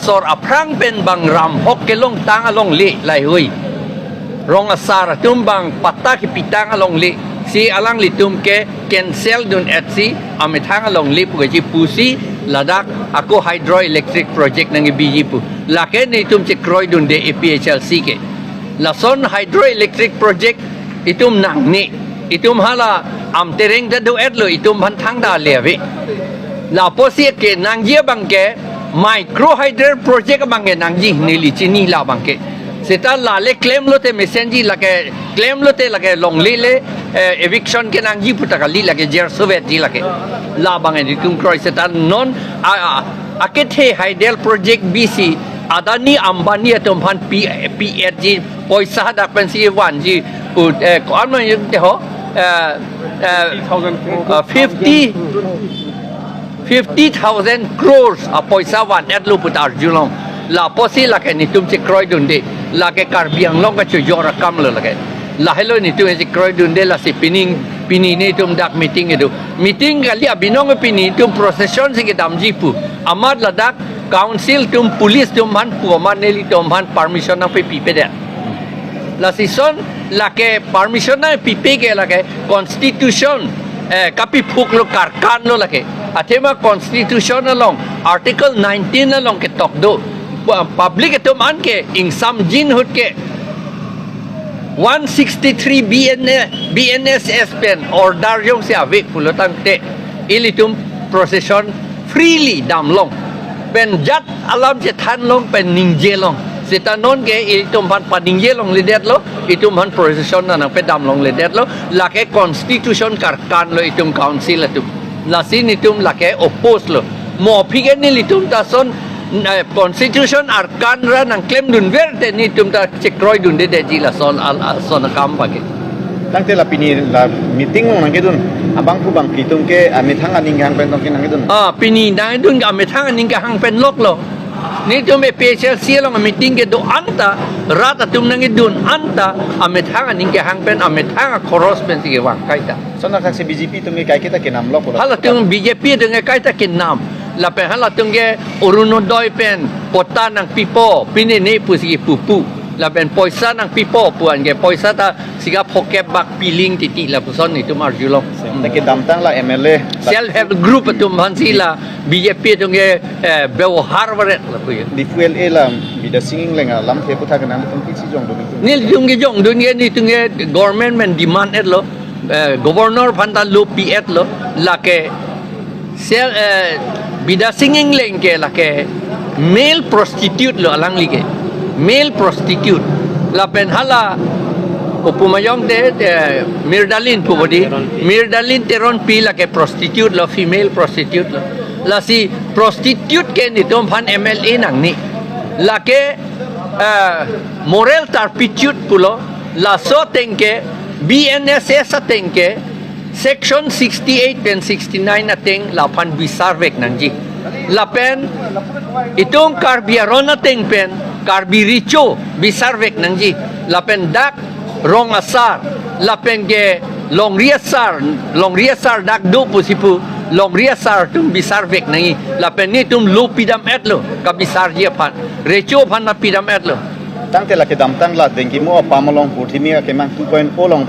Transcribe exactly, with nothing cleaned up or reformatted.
Sor aphrang pen bang ram hok kelongtang alongle lahei hui. Rong asar atum bang patta kepitang alongle si alanglitum ke cancel dun-et si amethang alongle pu keji pusi ladak ako hydroelectric project nangkebiji pu. Lake netum chekroidunde A P H L C ke. Lason hydroelectric project itum nangne. Itum hala Amtereng ta do-etlo, itum aphan thangta le ave. Lapusi kenangji abang ke micro hydel project abang ke nangji, neli chini labang ke. Seta lale klemlote mesenji, lake klemlote lake longlele, eh, eviction kenangji puta kali, lake jersovetji lake. Labang ke itum kroi seta non a, a, akethe hydel project bisi Adani Ambani atum aphan pi, pi-etji poisa dak pensi vanji, ut, eh, ko-an ma yun te ho, eh, eh, fifty thousand crore. Uh, fifty, fifty thousand crores apoisa van-etlo puta arjulong. Lapusi lake netum chekroidunde. Lake Karbi Anglong kachojor akamlo lake. Lahelo netum chekroidunde lasi pining, pini netum dak meeting kedo. Meeting kali abinong pini netum procession si kedamji pu. Amat ladak council atum police atum aphan pu amat nelitum aphan permission nangpepipedet. Lasi son lake permission nangpipe ke lake constitution, eh, kapiphuklo, karkanlo lake. Athema constitution along article nineteen along ketok do. Pu-, public atum an ke ingsamjin ahut ke one sixty-three B N A, B N S S pen order jongsi ave pulo tangte ilitum procession freely damlong. Pen jat alam chethanlong pen ningjelong. Seta non ke itum aphan paningjelongledetlo, itum aphan procession nangpedamlongledetlo, lake constitution karkanlo itum council atum. Lasi netum lake oppose lo. Mo aphi ke nelitum ta son, eh, constitution arkan ra nangklemdunver te netum ta chekroidundedetji lason al, al son akam abang ke. Tangte la pini la meeting along nangkedun abangphu abang itum ke amethang aning kehang pen tong ke nangkedun. Ah, pini nangkedun amethang aning kehang pen loklo. Netum A P H L C along meeting kedo anta, rat atum nangkedun anta, amethang aning kehang pen, amethang akhoros pensi kevang kaita. Son athaksi B J P atum ke kaiketa kenam loklo. Halatum B J P atum ke kaita kenam. Lapen halatum ke Orunodoi pen patta nangpipo, pinene pusi pupu. Lapen poisa nangpipo pu-an ke, poisa ta sikap phokep bak piling titi lapuson itum arjulong. Ta kedamtang la M L A, la self help group atum aphansi la B J P atum ke, eh, bebohar varet lapu ya. Diphu L A la Bidya Sing Engleng alamthe aputhak nangtum pisi jongdun itum. Nelitum ke jongdun ke netum ke government pen demand-etlo, eh, governor aphan ta lopi-etlo, lake sel, eh, Bidya Sing Engleng ke lake male prostitute lo alangli ke. Male prostitute. Lapen hala opumayong te, te Mirdalin pu bodi. Teronpi. Mirdalin Teronpi lake prostitute lo, female prostitute lo. Lasi prostitute ke netum aphan M L A nangne. Lake, eh, moral turpitude pulo, laso ateng ke, B N S S ateng ke, section sixty-eight pen sixty-nine ateng laphan bisar vek nangji. Lapen itum Karbi Aron ateng pen Karbi Recho bisar vek nangji. Lapen dak rong asar, lapen ke longri asar, longri asar dak do pusi pu, longri asar atum bisar vek nangji. Lapen netum lo pidam-etlo, kabisarji aphan. Recho aphan ta pidam-etlo. Tangte la kedamtang la dengki mo apam along purthimi akemang two point o along